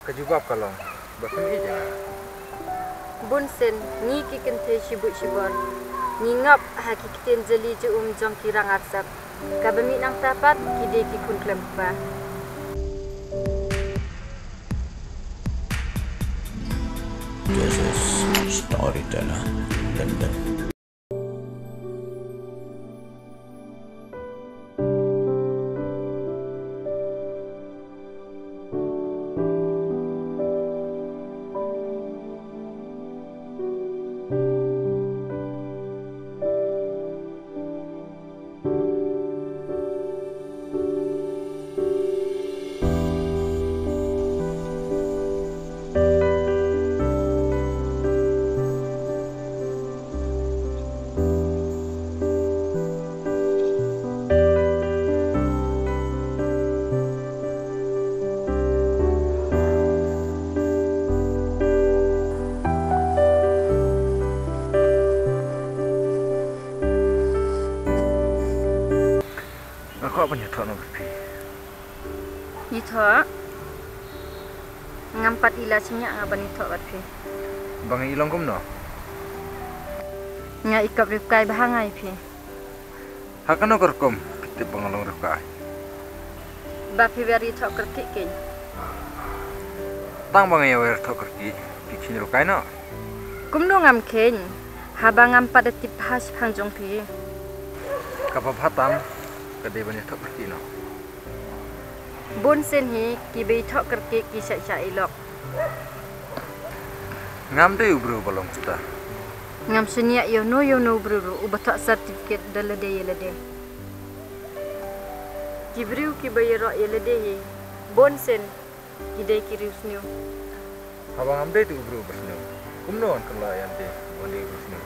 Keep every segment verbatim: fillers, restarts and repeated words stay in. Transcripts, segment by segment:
Ka jubab ka long ba phim ïeit ïa nga. Bun sien ngi ki kynthei shibun shibor ngi ngop ha ki ktien jali ju um jong ki rangarsap. Kaba mih nangta pat ki dei ki khun khlem kpa. This is Storyteller London. Nga kwah ban ïathoh noh bad phi. Ïathoh? Ngam pat i la shaniah nga ban ïathoh bad phi. Ba nga i long kumno? Nga i kop riewkai bha nga ïa phi. Ha kano ka rukom phi tip ba nga long riewkai? Ba phi wer ïathoh kyrkieh kein. Tang ba nga ïa wer ïathoh kyrkieh phi kheiñ riewkai noh? Kumno ngam kheiñ haba ngam pat da tip bha shaphang jong phi. Kaba bha tam ka dei ban ïathoh kyrkieh noh. Bun sien hi kiba ïathoh kyrkieh ki shait shah ïalok. Ngam dei u briew ba long kumta. Ngam shaniah ïa uno ïa uno u briew ruh uba thoh certificate da lade ïa lade. Ki briew kiba ïaroh ïa lade hi bun sien ki dei ki riewsniew. Haba ngam dei te u briew ba sniew, kumno yn kynnoh ïa nga te ban dei u briew sniew?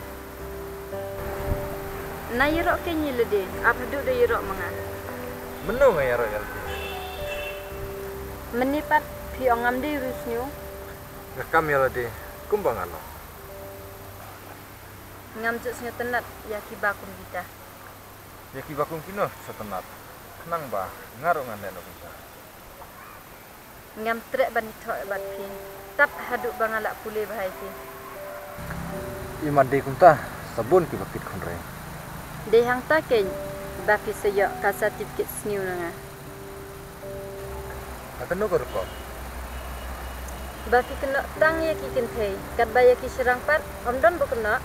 Nga ïaroh kein ïa lade, ap haduh da ïaroh ma nga. Mynno nga ïaroh ïa lade? Mynne pat phi ong ngam dei u briew sniew. Nga kam ïa lade kumba nga long. Ngam ju sngewtynnat ïa kiba kum kita. Ïa kiba kum kino sngewtynnat, khnang ba nga ruh ngan leh noh kumta. Ngam treh ban ïathoh bad phi tat haduh ba nga lah pule bha ïa phi. Imat dei kumta, sa bun kiba kit khunrei. Dei hangta kein ba phi sa ïoh ka certificate sniew na nga. Ha kano ka rukom? Ba phi kynnoh tang ïa ki kynthei, katba ïa ki shynrang pat ym don ba kynnoh.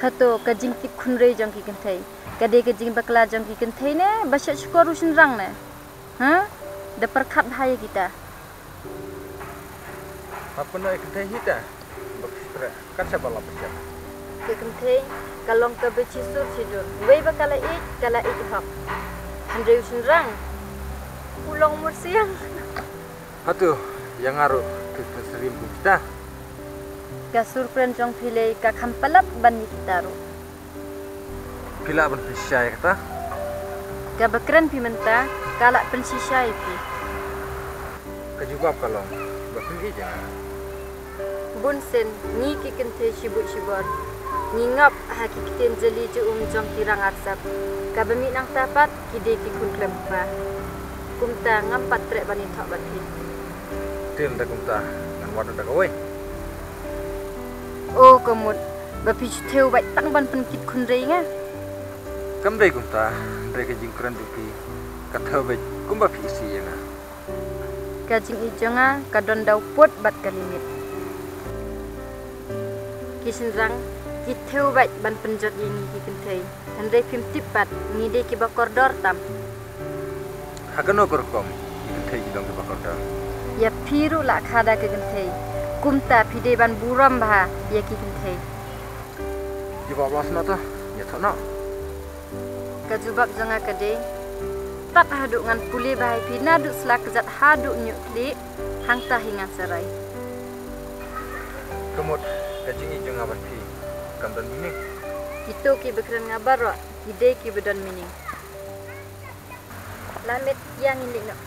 Hato ka jingkit khunrei jong ki kynthei ka dei ka jingbakla jong ki kynthei ne ba shet shkor u shynrang ne? Ha? Da pyrkhat bha ïa kita. Hap kynnoh ïa kynthei hi ta. Ba ka stra kan sa ba la pyrshah. Ka kynthei ka long kaba shisur shidur. Wei ba ka la ïeit ka la ïeit hok. Hynrei u shynrang u long mursiang. Hato ïa nga ruh phi pynsarim kum kita? Ka sur kren jong phi lei ka kham palat ban ïa kita ruh. Phi lah ban pynshisha ïa kata? Kaba kren phi mynta ka lah pynshisha ïa phi. Ka jubab ka long ba phim ïeit ïa nga. Bun sien ngi ki kynthei shibun shibor ngi ngop ha ki ktien jali ju um jong ki rangarsap. Kaba mih nangta pat ki dei ki khun khlem kpa. Kumta ngam pat treh ban ïathoh bad phi. Te lada kumta ngan wad da kawei. O ka mut ba phi shu thew beit tang ban pynkit khunrei ïa nga. Kam dei kumta, hynrei ka jingkren jong phi ka thew beit kumba phi isih ïa nga. Ka jingïeit jong nga ka don da u pud bad ka limit. Ki shynrang ki thew beit ban pynjot ïa ngi ki kynthei, hynrei phim tip pat ngi dei kiba kordor tam. Ha kano ka rukom ki kynthei ki long kiba kordor? Ïa phi ruh la kha da ka kynthei, kumta phi dei ban burom bha ïa ki kynthei. Jubab la snoh to, ïathoh noh. Ka jubab jong nga ka dei, tat haduh ngan pule bha ïa phi naduh sla kjat haduh ñiuh khlieh, hangta hi ngan sa rai. Ka mut ka jingïeit jong nga bad phi kam don meaning. Kito kiba kren nga baroh ki dei kiba don meaning. Lah met, ïa ngin leit noh.